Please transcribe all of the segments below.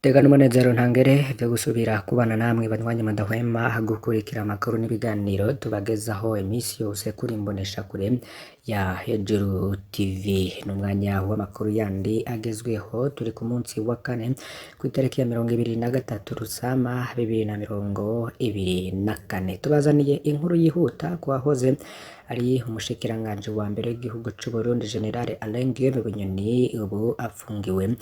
Tega n'umunezero ntangere vyo gusubira kubana namwe banywanyi mudahwema gukurikira amakuru n'ibiganiro tubagezaho iminsi yose kuri imboneshakure ya Hejuru TV. N'umwanya w'amakuru yandi agezweho, turi ku munsi wa kane kw'itariki ya 23 Rusama 2024. Tubazaniye inkuru yihuta ku wahoze ari umushikiranganji wa mbere w'igihugu c'Uburundi General Alain Guillaume Bunyoni, ubu afungiwe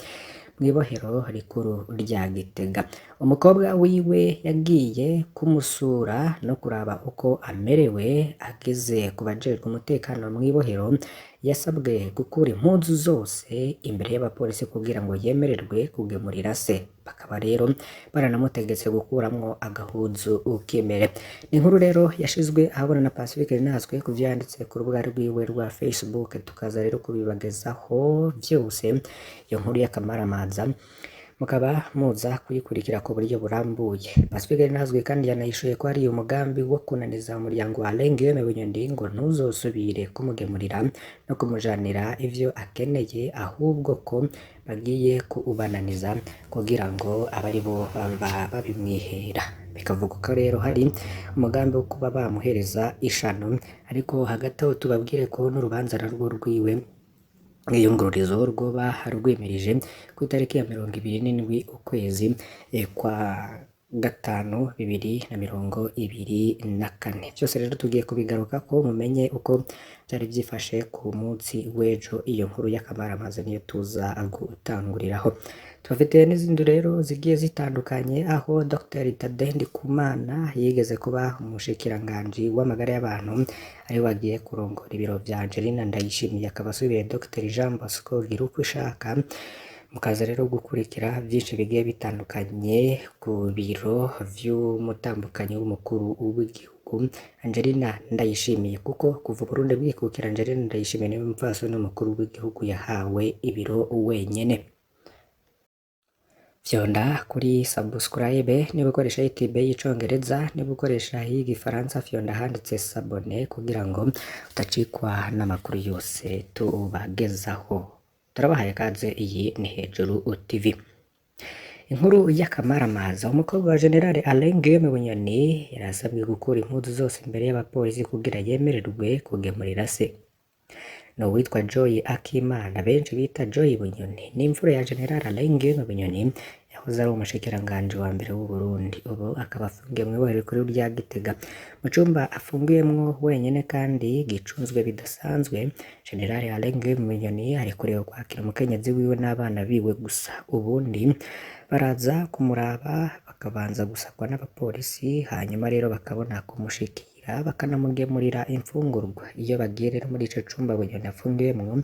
mw'ibohero rikuru rya Gitega. Umukobwa wiwe yagiye kumusura no kuraba uko amerewe, ageze ku bajejwe umutekano mw'ibohero yasabwe gukura impuzu zose imbere y'abapolisi kugira ngo yemererwe kugemurira se. Bakaba rero baranamutegetse gukuramwo agahuzu k'imbere. Ni inkuru rero yashizwe ahabona na Pacifique Rinazwe ku vyo yanditse ku rubuga rwiwe rwa Facebook, tukaza rero kubibagezaho vyose. Iyo nkuru y'akamaramaza mukaba muza kuyikurikira ku buryo burambuye. Pacifique Rinazwe kandi yanayishuye ko hari umugambi wo kunaniza umuryango wa Alain Guillaume Bunyoni ngo ntuzosubire kumugemurira no kumujanira ivyo akeneye, ahubwo ko bagiye kuwubananiza kugira ngo abe aribo baba babimwihera. Bikavugwa ko rero hari umugambi wo kuba bamuhereza ishano, ariko hagati aho tubabwire ko n'urubanza narwo rwiwe mw'iyungururizo rwoba rwimirije ku itariki ya 27 ukwezi kwa gatanu 2024. Vyose rero tugiye kubigarukako mumenye uko vyari vyifashe ku munsi w'ejo. Iyo nkuru y'akamaramaza niyo tuza gutanguriraho. Tubafitiye n'izindi rero zigiye zitandukanye, aho Dr Thaddée Ndikumana yigeze kuba umushikiranganji w'amagara y'abantu ariwe agiye kurongora ibiro vya Angelina Ndayishimiye, akaba asubiye Dr Jean Bosco Girukwishaka. Mukaza rero gukurikira vyinshi bigiye bitandukanye ku biro vy'umutambukanyi w'umukuru w'igihugu Angelina Ndayishimiye, kuko kuva Burundi bwikukira Angelina Ndayishimiye niwe mupfasoni w'umukuru w'igihugu yahawe ibiro wenyene. Fyonda kuri subscribe niba ukoresha YouTube y'icongereza, niba ukoresha iy'igifaransa fyonda handitse s'abonner kugira ngo udacikwa n'amakuru yose tubagezaho. Turabahaye kaze, iyi ni Hejuru TV. Inkuru y'akamaramaza, umukobwa wa General Alain Guillaume Bunyoni yarasabwe gukura impuzu zose imbere y'abapolisi kugira yemererwe kugemurira se. Ni uwitwa Joy Akimana benshi bita Joy Bunyoni, ni imfura ya General Alain Guillaume Bunyoni yahoze ari umushikiranganji wa mbere w'u Burundi, ubu akaba afungiye mw'ibohero rikuru rya Gitega. Mu cumba afungiyemwo wenyene kandi gicunzwe bidasanzwe, General Alain Guillaume Bunyoni arekuriwe kwakira umukenyezi wiwe n'abana biwe gusa, ubundi baraza kumuraba bakabanza gusakwa n'abapolisi, hanyuma rero bakabona kumushikira bakanamugemurira imfungurwa. Iyo bagiye rero muri ico cumba Bunyoni afungiyemwo,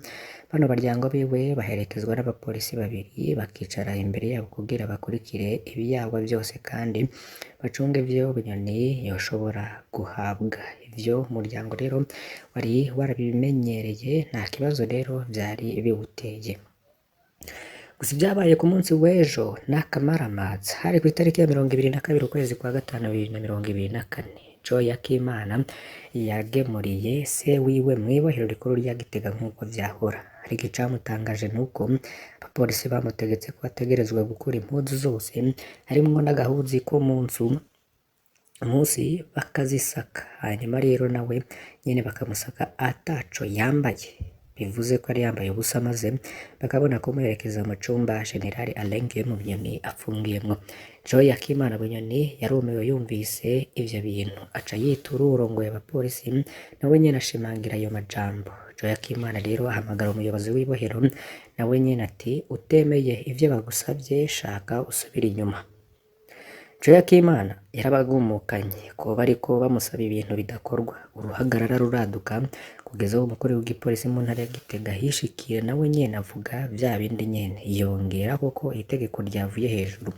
bano baryango biwe baherekezwa n'abapolisi babiri bakicara imbere yabo kugira bakurikire ibiyagwa vyose kandi bacunge ivyo Bunyoni yoshobora guhabwa. Ivyo umuryango rero wari warabimenyereye, nta kibazo rero vyari biwuteye. Gusa ivyabaye ku munsi w'ejo n'akamaramaza, hari kw'itariki ya 22 ukwezi kwa gatanu 2024. Joy Akimana yagemuriye se wiwe mw'ibohero rikuru rya Gitega nk'uko vyahora. Ariko icamutangaje nuko abapolisi bamutegetse ko ategerezwa gukura impuzu zose harimwo n'agahuzu ko munsi bakazisaka, hanyuma rero nawe nyene bakamusaka ataco yambaye, bivuze ko yari yambaye ubusa, maze bakabona kumuherekeza mu cumba General Alain Guillaume Bunyoni afungiyemwo. Joy Akimana Bunyoni yarumiwe yumvise ivyo bintu, aca yitura uwurongoye abapolisi, nawe nyene ashimangira ayo majambo. Joy Akimana rero ahamagara umuyobozi w'ibohero, nawe nyene ati utemeye ivyo bagusavye shaka usubire inyuma. Joy Akimana yarabagumukanye ko bariko bamusaba ibintu bidakorwa, uruhagarara ruraduka kugeza aho umukuru w'igipolisi mu ntara ya Gitega yishikiye nawe nyene avuga vya bindi nyene, yongerako ko itegeko ryavuye hejuru.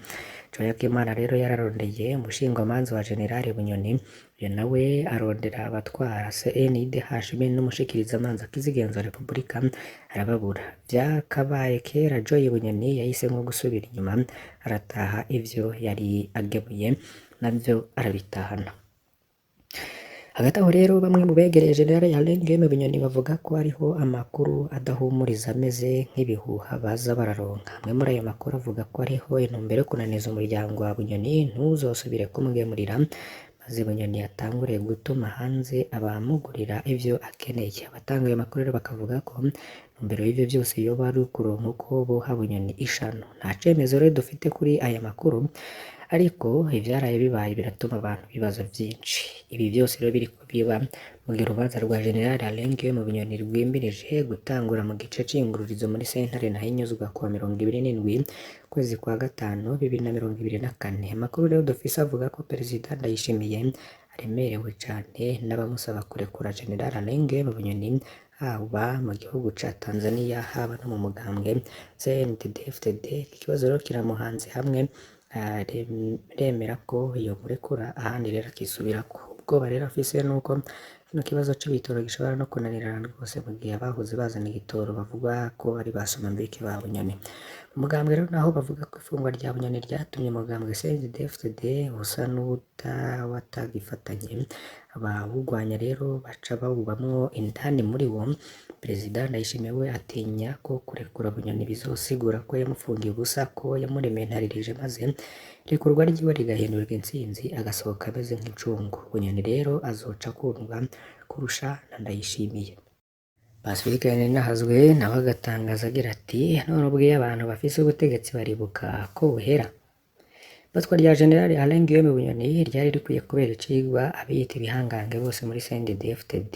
Joy Akimana rero yararondeye umushingwamanza wa General Bunyoni, uyo nawe arondera abatwara CNIDH be n'umushikirizamanza kizigenza wa Repubulika arababura. Vyakabaye kera Joy Bunyoni yahisemwo gusubira inyuma arataha, ivyo yari agemuye navyo arabitahana. Hagati aho rero, bamwe mu begereye General Alain Guillaume Bunyoni bavuga ko hariho amakuru adahumuriza ameze nk'ibihuha baza bararonka. Amwe muri ayo makuru avuga ko hariho intumbero yo kunaniza umuryango wa Bunyoni ntuzosubire kumugemurira, maze Bunyoni atangure gutuma hanze abamugurira ivyo akeneye. Abatanga ayo makuru rero bakavuga ko intumbero y'ivyo vyose yoba ari ukuronka uko boha Bunyoni ishano. Nta cemezo rero dufite kuri aya makuru, ariko ivyaraye bibaye biratuma abantu bibaza vyinshi. Ibi vyose rero biriko biba mu gihe urubanza rwa General Alain Guillaume Bunyoni rwimirije gutangura mu gice c'iyungururizo muri sentare Ntahinyuzwa kuwa 27 ukwezi kwa gatanu 2024. Amakuru rero dufise avuga ko Perezida Ndayishimiye aremerewe cane n'abamusaba kurekura General Alain Guillaume Bunyoni, haba mu gihugu ca Tanzania, haba no mu mugambwe CNDD-FDD. Ikibazo rero kiramuhanze, hamwe aremera ko yomurekura, ahandi rero akisubirako. Ubwoba rero afise nuko kino kibazo c'ibitoro gishobora no kunanirana rwose mu gihe abahoze bazana igitoro bavuga ko ari ba Somambike ba Bunyoni. Mu mugambwe rero naho bavuga ko ifungwa rya Bunyoni ryatumye umugambwe CNDD-FDD usa n'uwatagifatanye, abawugwanya rero baca bawubamwo indani muri wo. Perezida Ndayishimiye we atinya ko kurekura Bunyoni bizosigura ko yamufungiye ubusa, ko yamurementanirije, maze irekurwa ryiwe rigahindurwa intsinzi, agasohoka ameze nk'incungu. Bunyoni rero azoca akundwa kurusha na Ndayishimiye. Pacifique Nahazwe nawe agatangaza agira ati: "None ubwo iyo abantu bafise ubutegetsi baribuka ko buhera." Ifatwa rya General Alain Guillaume Bunyoni ryari rikwiye kubera icigwa abiyita ibihangange bose muri CNDD-FDD.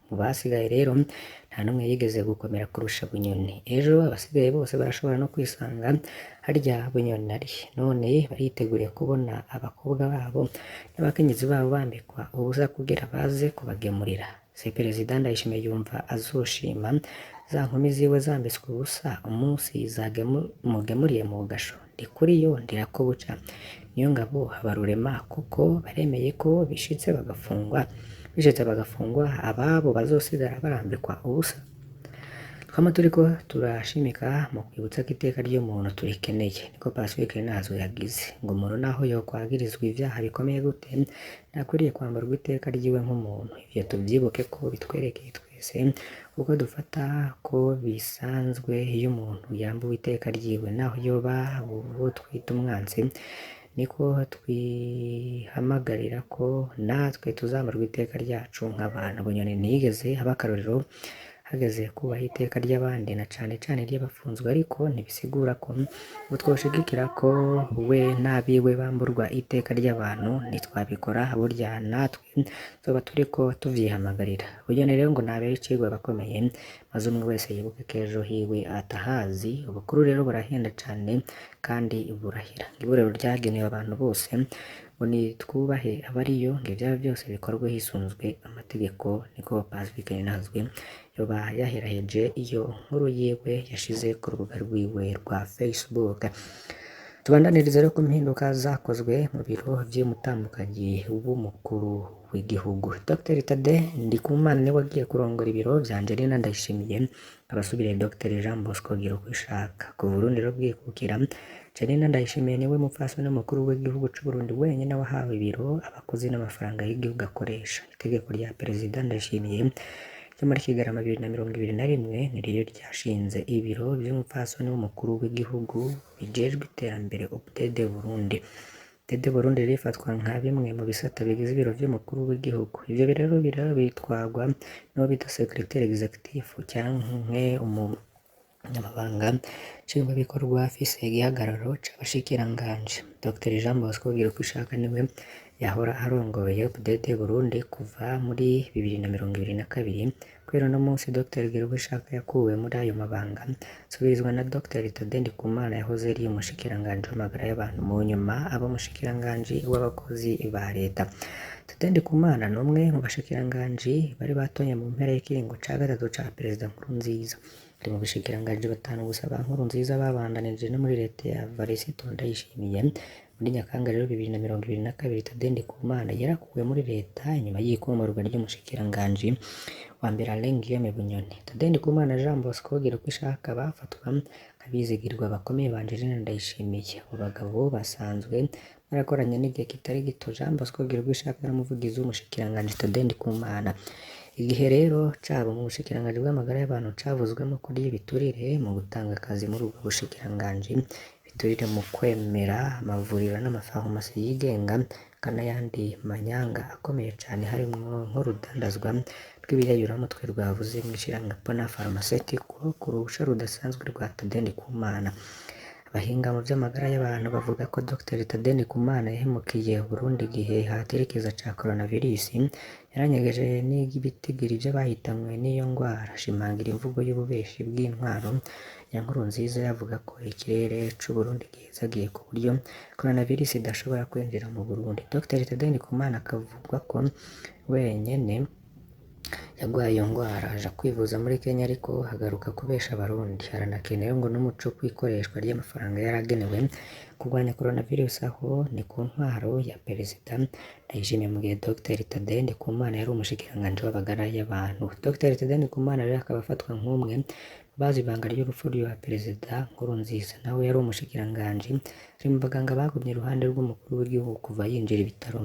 Mu basigaye rero nta n'umwe yigeze gukomera kurusha Bunyoni. Ejo abasigaye bose barashobora no kwisanga harya Bunyoni ari. None bariteguriye kubona abakobwa babo n'abakenyezi babo bambikwa ubusa kugira baze kubagemurira? Se Perezida Ndayishimiye yumva azoshima za nkumi ziwe zambitswe ubusa umunsi zamugemuriye mu gasho? Ndikuriyo Ndirakobuca, Niyongabo, Habarurema, kuko baremeye ko bishitse bagafungwa ababo bazosigara barambikwa ubusa. Twama turiko turashimika mu kwibutsa ko iteka ry'umuntu turikeneye, niko Pacifique Nahazwe yagize. Ngo umuntu naho yokwagirizwa ivyaha bikomeye gute, ntakwiriye kwamburwa iteka ryiwe nk'umuntu. Ivyo tuvyibuke ko bitwerekeye twese, kuko dufata ko bisanzwe iyo umuntu yambuwe iteka ryiwe, naho yoba uwo twita umwansi, niko twihamagarira ko natwe tuzamburwa iteka ryacu nk'abantu. Bunyoni ntiyigeze aba akarorero hageze kubaha iteka ry'abandi, na cane cane iry'abafunzwe, ariko ntibisigura ko ngo twoshigikira ko we n'abiwe bamburwa iteka ry'abantu. Ntitwabikora, burya natwe tuzoba turiko tuvyihamagarira. Bunyoni rero ngo nabere icigwa abakomeye, maze umwe wese yibuke ko ejo hiwe atahazi. Ubukuru rero burahenda cane kandi burahira. Iburiro ryagenewe abantu bose, ngo nitwubahe abariyo, ngo ivyaba vyose bikorwe hisunzwe amategeko, niko Pacifique Nahazwe yoba yaheraheje iyo nkuru yiwe yashize ku rubuga rwiwe rwa Facebook. Tubandaniriza rero ku mpinduka zakozwe mu biro vy'umutambukanyi w'umukuru w'igihugu. Dr Tade Ndikumana niwe agiye kurongora ibiro vya Angelina Ndayishimiye, abasubiriye Dr Jean Bosco Girukwishaka. Kuva Uburundi rero bwikukira, Angelina Ndayishimiye niwe mupfasoni w'umukuru w'igihugu c'Uburundi wenyene wahawe ibiro, abakozi n'amafaranga y'igihugu akoresha. Itegeko rya Perezida Ndayishimiye ryo muri Kigarama 2021 niryo ryashinze ibiro vy'umupfasoni w'umukuru w'igihugu bijejwe iterambere, OPDD Burundi. OPDD Burundi rero ifatwa nka bimwe mu bisata bigize ibiro vy'umukuru w'igihugu. Ivyo rero bitwarwa n'uwo bita secrétaire exécutif canke umunyamabanga nshingwabikorwa afise igihagararo c'abashikiranganji. Dr Jean Bosco Girukwishaka niwe yahora arongoye OPDD Burundi kuva muri 2022. Kubera uno munsi Dr Girukwishaka yakuwe muri ayo mabanga, asubirizwa na Dr Tade Ndikumana yahoze ari umushikiranganji w'amagara y'abantu, mu nyuma aba umushikiranganji w'abakozi ba leta. Tade Ndikumana ni umwe mu bashikiranganji bari batonye mu mpera y'ikiringo ca gatatu ca Perezida Nkurunziza. Ari mu bashikiranganji batanu gusa ba Nkurunziza babandanije no muri leta ya Varisito Ndayishimiye. Muri Nyakanga rero 2022, Thaddée Ndikumana yarakuwe muri leta inyuma y'ikomorwa ry'umushikiranganji wa mbere Alain Guillaume Bunyoni. Thaddée Ndikumana na Jean Bosco Girukwishaka bafatwa nk'abizigirwa bakomeye ba Angelina Ndayishimiye. Abo bagabo basanzwe barakoranye n'igihe kitari gito. Jean Bosco Girukwishaka yari umuvugizi w'umushikiranganji Thaddée Ndikumana. Igihe rero cabo mu bushikiranganji bw'amagara y'abantu cavuzwemo kurya ibiturire mu gutanga akazi muri ubwo bushikiranganji, ibiturire mu kwemera amavuriro n'amafarumasi yigenga, eka n'ayandi manyanga akomeye cane harimwo nk'urudandazwa rw'ibiyayuramutwe rwavuze mw'ishirahamwe Pona Pharmaceutical ku ruhusha rudasanzwe rwa Thaddée Ndikumana. Abahinga mu vy'amagara y'abantu bavuga ko Dr Thaddée Ndikumana yahemukiye Uburundi igihe hatera ikiza ca coronavirus, yaranyegeje n'ibitigiri vy'abahitanywe n'iyo ngwara, ashimangira imvugo y'ububeshi bw'intwaro ya Nkurunziza yavuga ko ikirere c'Uburundi gihezagiye ku buryo coronavirus idashobora kwinjira mu Burundi. Dr Thaddée Ndikumana akavugwa ko wenyene yagwaye iyo ngwara aja kwivuza muri Kenya, ariko agaruka kubesha Abarundi. Haranakenewe ngo n'umuco kw'ikoreshwa ry'amafaranga yaragenewe kurwanya coronavirus, aho ni ku ntwaro ya Perezida Ndayishimiye, mu gihe Dr Thaddée Ndikumana yari umushikiranganji w'amagara y'abantu. Dr Thaddée Ndikumana rero akaba afatwa nk'umwe mu bazi ibanga ry'urupfu rwa Perezida Nkurunziza. Nawe yari umushikiranganji, ari mu baganga bagumye iruhande rw'umukuru w'igihugu kuva yinjira ibitaro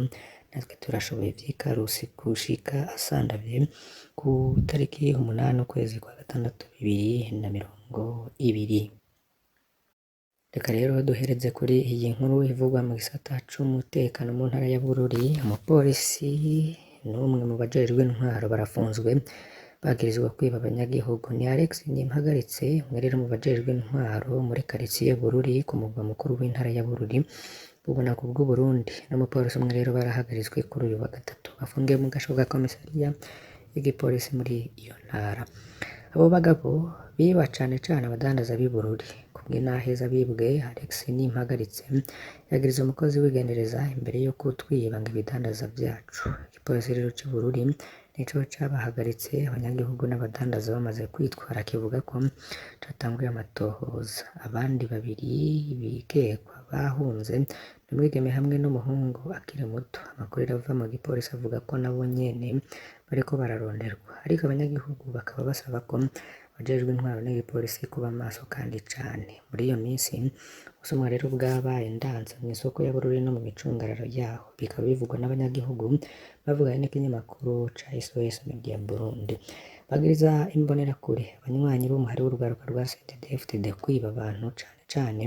Natwe Turashoboye vy'Ikarusi gushika asandavye ku tariki 8 ukwezi kwa gatandatu 2020. Reka rero duhereze kuri iyi nkuru ivugwa mu gisata c'umutekano mu ntara ya Bururi. Umupolisi n'umwe mu bajejwe intwaro barafunzwe bagirizwa kwiba abanyagihugu. Ni Alex Nimpagaritse, umwe rero mu bajejwe intwaro muri karitiye Bururi ku mugwa mukuru w'intara ya Bururi, bubona ku bw'Uburundi, n'umupolisi umwe rero barahagaritswe kuri uyu wa gatatu, bafungiwe mu gasho ka komisariya y'igipolisi muri iyo ntara. Abo bagabo biba cane cane abadandaza b'i Bururi. Kubw'intaheza bibwe, Alex Nimpagaritse yagiriza umukozi w'igendereza imbere yo kutwiba ngo ibidandaza vyacu. Igipolisi rero c'i Bururi nico cabahagaritse, abanyagihugu n'abadandaza bamaze kwitwara, kivuga ko catanguye amatohoza. Abandi babiri bikekwa bahunze ni umwigeme hamwe n'umuhungu akiri muto. Amakuru ava mu gipolisi avuga ko nabo nyene bariko bararonderwa, ariko abanyagihugu bakaba basaba ko abajejwe intwaro n'igipolisi kuba maso kandi cane. Muri iyo minsi ubusuma rero bwabaye ndanse mw'isoko ya Bururi no mu micungararo yaho, bikaba bivugwa n'abanyagihugu bavuganye n'ikinyamakuru ca SOS Media Burundi. Bagiriza imbonerakure, abanywanyi b'umuhari w'urwaruka rwa CNDD-FDD, kwiba abantu cane cane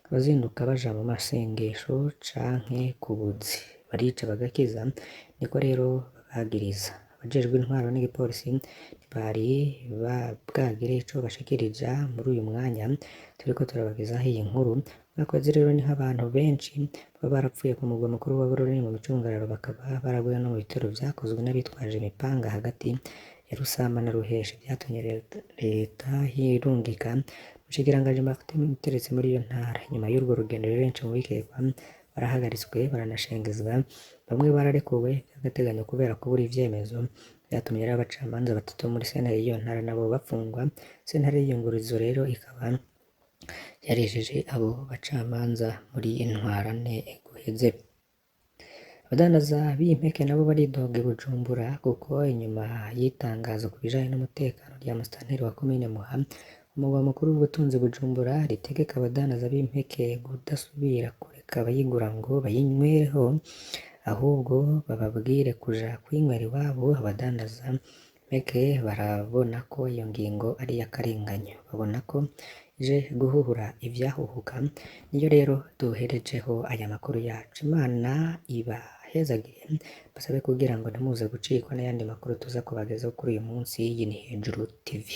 abazinduka baja mu masengesho canke ku buzi, barica bagakiza, niko rero babagiriza. Abajejwe intwaro n'igipolisi ntibari bwagire ico bashikiriza muri uyu mwanya turiko turabagezaho iyi nkuru. Mwakoze rero niho abantu benshi baba barapfuye ku mugwa mukuru wa Bururi mu micungararo, bakaba baraguye no mu bitero vyakozwe n'abitwaje imipanga hagati ya Rusama na Ruheshi, vyatumye leta yirungika umushikiranganji Martin Niteretse muri iyo ntara. Nyuma y'urwo rugendo rero, benshi mu bikekwa barahagaritswe baranashengezwa, bamwe bararekuwe vy'agateganyo kubera kubura ivyemezo. Vyatumye rero abacamanza batatu muri sentare y'iyo ntara nabo bafungwa. Sentare y'iyungururizo rero ikaba yarejeje abo bacamanza muri ntwarante guheze. Abadandaza b'impeke nabo baridoga i Bujumbura, kuko inyuma y'itangazo ku bijanye n'umutekano rya musitanteri wa komine Muha, umugwa mukuru w'ubutunzi Bujumbura, ritegeka abadandaza b'impeke kudasubira kureka abayigura ngo bayinywereho, ahubwo bababwire kuja kwinywera iwabo. Abadandaza impeke barabona ko iyo ngingo ari iy'akarenganyo, babona ko ije guhuhura ivyahuhuka. Niyo rero duherejeho aya makuru yacu. Imana ibahezagire, basabe kugira ngo ntimuze gucikwa n'ayandi makuru tuza kubagezaho kuri uyu munsi. Iyi ni Hejuru TV.